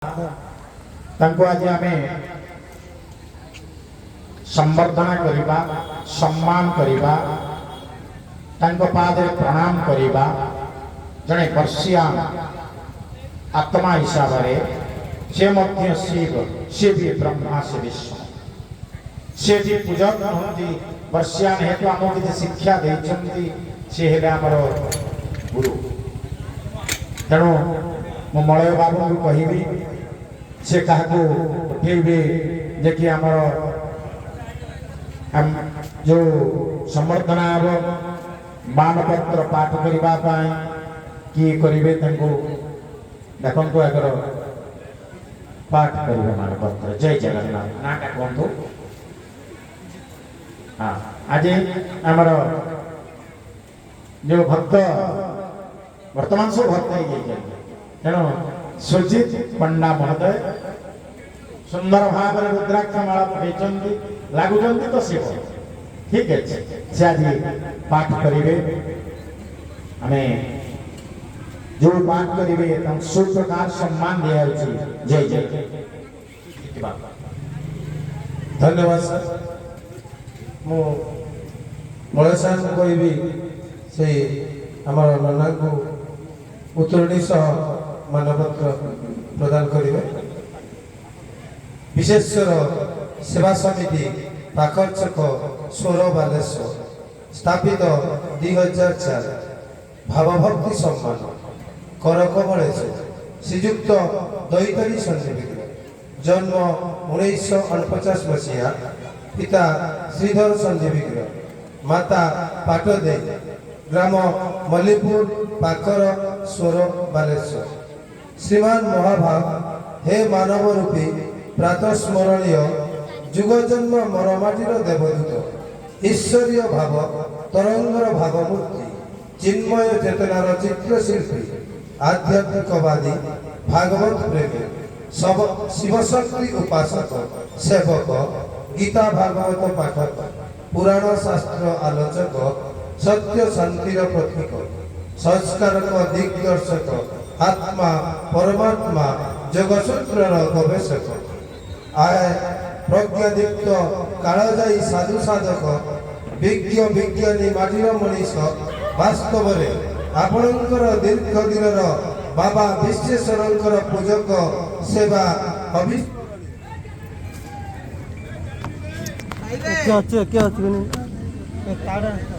ତାଙ୍କୁ ଆଜି ଆମେ ସମ୍ବର୍ଦ୍ଧନା କରିବା, ସମ୍ମାନ କରିବା, ତାଙ୍କ ପାଦରେ ପ୍ରଣାମ କରିବା। ଜଣେ ବର୍ଷିଆନ ଆତ୍ମା ହିସାବରେ ସେ ମଧ୍ୟ ଶିବ, ସେ ବି ବ୍ରହ୍ମା, ସେ ବିଷ୍ଣୁ। ସେ ବି ପୂଜକ ନୁହନ୍ତି, ବର୍ଷିଆନ ହେତୁ ଆମକୁ କିଛି ଶିକ୍ଷା ଦେଇଛନ୍ତି। ସେ ହେଲେ ଆମର ଗୁରୁ। ତେଣୁ ମୁଁ ମଳୟ ବାବୁଙ୍କୁ କହିବି, ସେ କାହାକୁ ଉଠେଇବେ ଯେ କି ଆମର ଯେଉଁ ସମ୍ବର୍ଦ୍ଧନା ହେବ, ମାନପତ୍ର ପାଠ କରିବା ପାଇଁ କିଏ କରିବେ, ତାଙ୍କୁ ଦେଖନ୍ତୁ। ଆଗର ପାଠ କରିବେ ମାନପତ୍ର। ଜୟ ଜଗନ୍ନାଥ। ନାଁଟା କୁହନ୍ତୁ। ହଁ, ଆଜି ଆମର ଯେଉଁ ଭକ୍ତ, ବର୍ତ୍ତମାନ ସବୁ ଭକ୍ତ ହେଇଯାଇଛନ୍ତି। ତେଣୁ ସୁଜିତ ପଣ୍ଡା ମହୋଦୟ ସୁନ୍ଦର ଭାବରେ ରୁଦ୍ରାକ୍ଷ ମାଳା ପକେଇଛନ୍ତି, ଲାଗୁଛନ୍ତି ତ ଶିବ। ଠିକ ଅଛି, ସେ ଆଜି ପାଠ କରିବେ। ଆମେ ଯୋଉ ପାଠ କରିବେ, ତାଙ୍କୁ ସୁପ୍ରକାର ସମ୍ମାନ ଦିଆଯାଉଛି। ଜୟ ଜୟ ବାବା। ଧନ୍ୟବାଦ ସାର୍। ମୁଁ ମଳୟ ସାର୍ଙ୍କୁ କହିବି, ସେଇ ଆମର ନନାଙ୍କୁ ଉତ୍ତରଣୀ ସହ ମାନପତ୍ର ପ୍ରଦାନ କରିବେ। ବିଶେଶ୍ୱର ସେବା ସମିତି, ପାଖର ଛକ, ସୋର, ବାଲେଶ୍ୱର, ସ୍ଥାପିତ 2004। ଭାବଭକ୍ତି ସମ୍ମାନ କରକମଳେଶ ଶ୍ରୀଯୁକ୍ତ ଦୈତାରୀ ସଞ୍ଜୀବିଗ୍ରହ, ଜନ୍ମ 1949 ମସିହା, ପିତା ଶ୍ରୀଧର ସଞ୍ଜୀବିଗ୍ରହ, ମାତା ପାଟଦେଇ, ଗ୍ରାମ ମଲ୍ଲିପୁର, ପାଖର, ସୋର, ବାଲେଶ୍ୱର। ଶ୍ରୀମାନ ମହାଭାଗ, ହେ ମାନବ ରୂପୀ ପ୍ରାତଃସ୍ମରଣୀୟ ଯୁଗଜନ୍ମ ମରମାଟିର ଦେବଦୂତ, ଈଶ୍ୱରୀୟ ଭାବ ତରଙ୍ଗର ଭାବମୂର୍ତ୍ତି, ଚିନ୍ମୟ ଚେତନାର ଚିତ୍ରଶିଳ୍ପୀ, ଆଧ୍ୟାତ୍ମିକବାଦୀ, ଭାଗବତ ପ୍ରେମୀ, ଶିବଶକ୍ତି ଉପାସକ, ସେବକ, ଗୀତା ଭାଗବତ ପାଠକ, ପୁରାଣ ଶାସ୍ତ୍ର ଆଲୋଚକ, ସତ୍ୟ ଶାନ୍ତିର ପ୍ରତୀକ, ସଂସ୍କାରକ, ଦିଗ୍ଦର୍ଶକ, ଆତ୍ମା ପରମାତ୍ମା ଯୋଗସୂତ୍ରର ଗବେଷକ, ଆୟ ପ୍ରଜ୍ଞାଦୀପ୍ତ କାଳଜୟୀ ସାଧୁ ସାଧକ, ବିଜ୍ଞ ବିଜ୍ଞାନୀ, ମାଟିର ମଣିଷ, ବାସ୍ତବରେ ଆପଣଙ୍କର ଦୀର୍ଘ ଦିନର ବାବା ବିଶ୍ୱେଶ୍ୱରଙ୍କର ପୂଜକ ସେବା ଅଭି କିଏ ଅଛି, କିଏ ଅଛି? କାର୍ଡ।